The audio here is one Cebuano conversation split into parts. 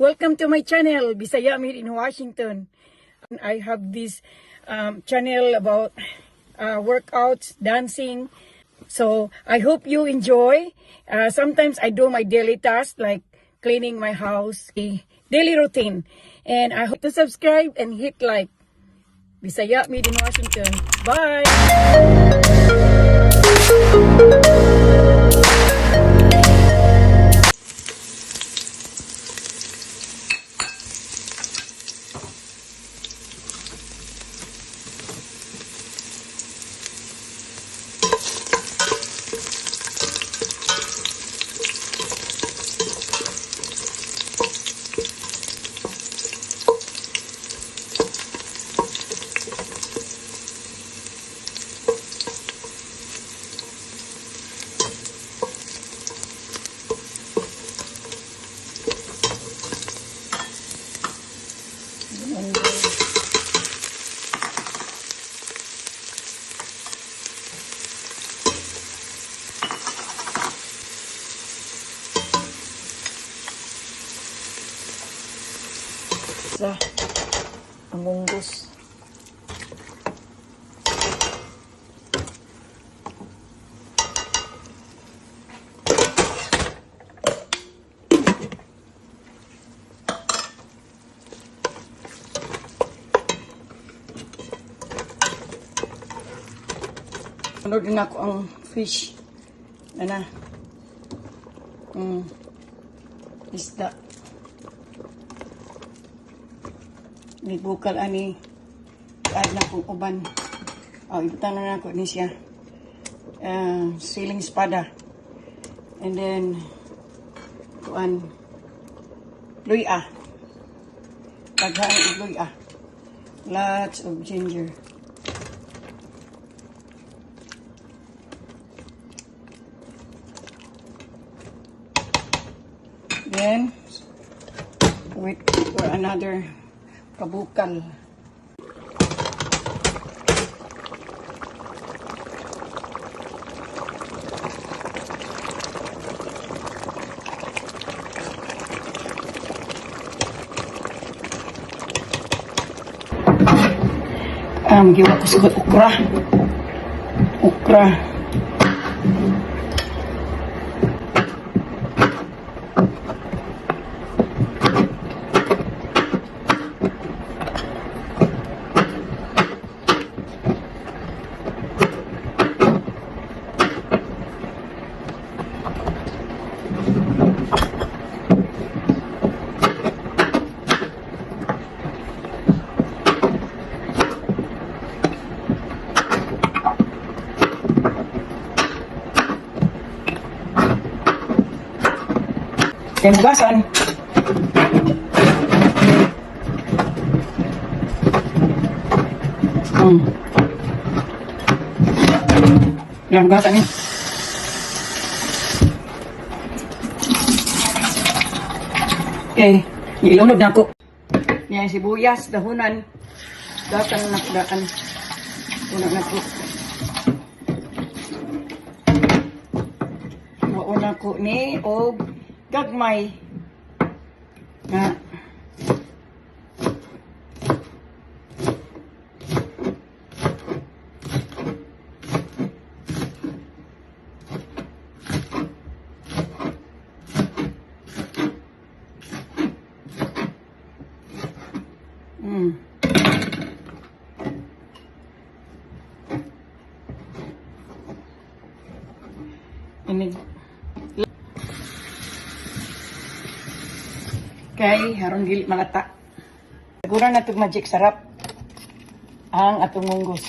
Welcome to my channel, Bisaya Made in Washington. I have this channel about workouts, dancing. So I hope you enjoy. Sometimes I do my daily tasks like cleaning my house, a daily routine. And I hope to subscribe and hit like. Bisaya Made in Washington. Bye! Sa ang munggos. Sunod na ako ang fish. Ana. Isda. Nagbukal ani. Add na kong uban. Oh, ibutang na nako ni siya. Siling espada. And then kuan, luya. Daghan og luya. Lots of ginger. Then wait for another pabukal. Giwa ko sa okra. Okra. Then hugasan. Yan, hugasan niya. Okay, ilunod na ako. Yan, sibuyas, dahunan. Dakan na, dakan. Una na ko. Mauna ko ni og gagmay. Na. Inig. Kay haron dili malata. Siguro na itong Magic Sarap ang atong munggos.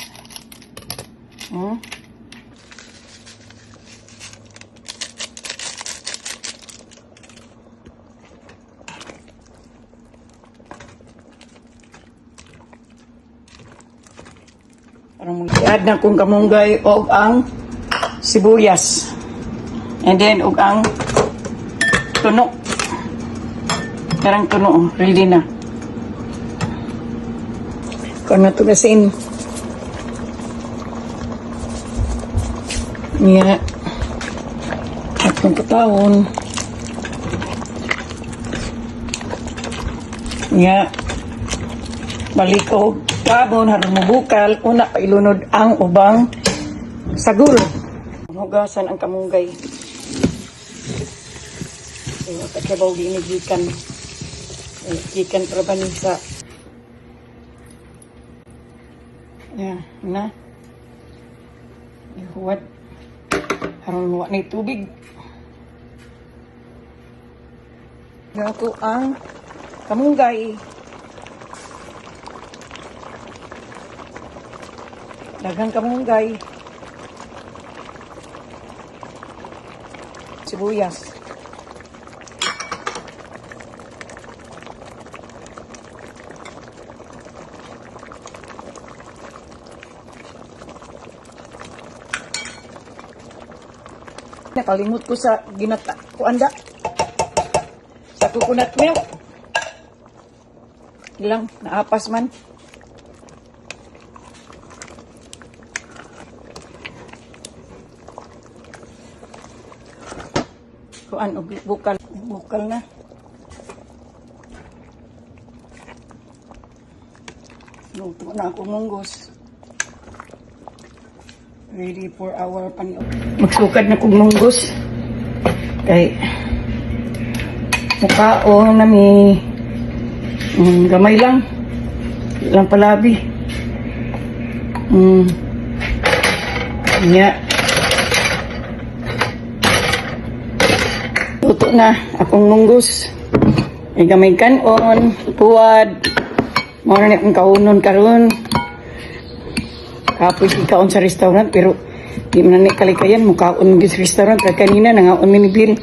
Parang i-add na kong kamunggay og ang sibuyas. And then og ang tuno. Karang tuno, oh, ready na. Kung na ito asin. Nga. Atong patawon. Nya balik og kabon haron mobukal una pa ilunod ang ubang sagol. Hugasan ang kamunggay. Eh, kabaw gini gikan. Eh, gikan para ba ni sa. Yeah, na. Ihuwat. Haron wa ni tubig. Nato ang kamunggay. Daghang kamunggay. Sibuyas. Nakalimot ko sa ginata kuanda sa coconut milk. Ilang naapas man. Kuan og bukal, bukal na. Luto na ako munggos. Ready for our pan. Magsukad na kog munggos. Kay mukaon na mi. Gamay lang. Lang palabi. Nya. Luto na akong munggos. Ay gamay kanon, puwad. Mao na ni akong kaunon karon. Kapoy kaon sa restaurant pero di man na ni kalikayan mukaon gyud sa restaurant pero kanina nangaon mi ni Bill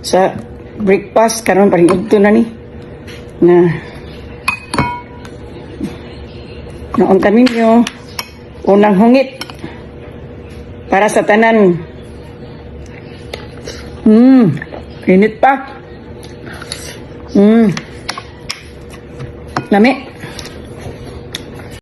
sa breakfast, karon pa rin udto na ni na noon kami ninyo unang hungit para sa tanan. Init pa. Lami.